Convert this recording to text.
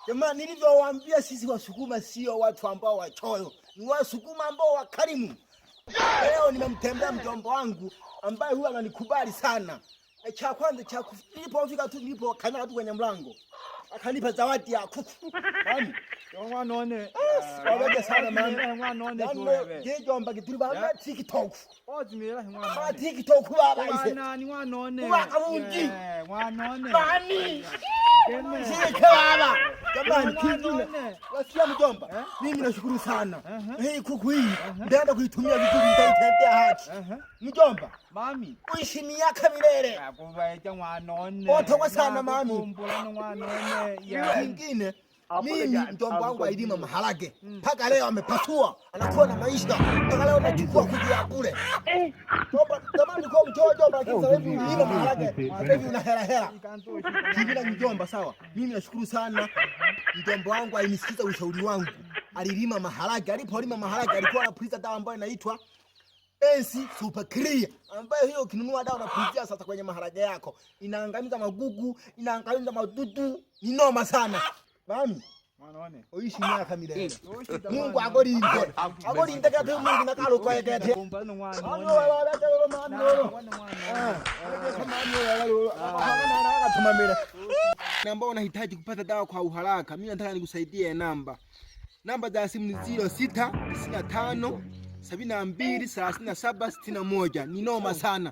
Jamani, nilivyowaambia sisi Wasukuma sio watu ambao wachoyo, ni Wasukuma ambao wakarimu. Leo nimemtembea mjomba wangu ambaye huwa ananikubali sana. E, cha kwanza cha nilipofika tu nilipokanyaga tu kwenye mlango akanipa zawadi ya kuku. Mami, Mwanone. Wabeje sana mami. Mwanone. Yani jejomba gituri ba TikTok. Ozimira Ba mwanone. TikTok baba ise. Mwanani mwanone. Ubaka bungi. Mwanone. Mami. Gene. Shike baba. Jamani kingine. Mwanone. Wasikia mjomba? Eh? Mimi nashukuru sana. Ehe. Hii kuku hii ndaenda kuitumia vizuri, nitaitendea haki. Mjomba, Mami. uishi miaka milele. Akubaita mwanone. Otogwa sana, mami. Kumbula mwanone. Ya. Kingine mimi mjomba wangu alilima maharage mpaka leo amepasua, anakuwa na maisha mpaka leo anachukua kuku ya bure. Mjomba, zamani kwa mchoyo jomba, lakini sasa hivi ulilima maharage, sasa hivi una hela hela. Kingine mjomba, sawa. Mimi nashukuru sana mjomba wangu alinisikiza ushauri wangu, alilima maharage. Alipolima maharage alikuwa anapuliza dawa ambayo inaitwa Ensi Super Clear, ambayo hiyo ukinunua dawa unapulizia sasa kwenye maharage yako, inaangamiza magugu, inaangamiza madudu, ni noma sana. Mami, Mwanone. uishi miaka milele. Mungu akulinde. Akulinde kete Mungu nakalukoekete. Kumbula Mami, mwanone. wewe wewe mami wewe. Ambao unahitaji kupata dawa kwa uharaka, mimi nataka nikusaidie namba. Namba za simu ni 06 95 72 37 61. Ni noma sana.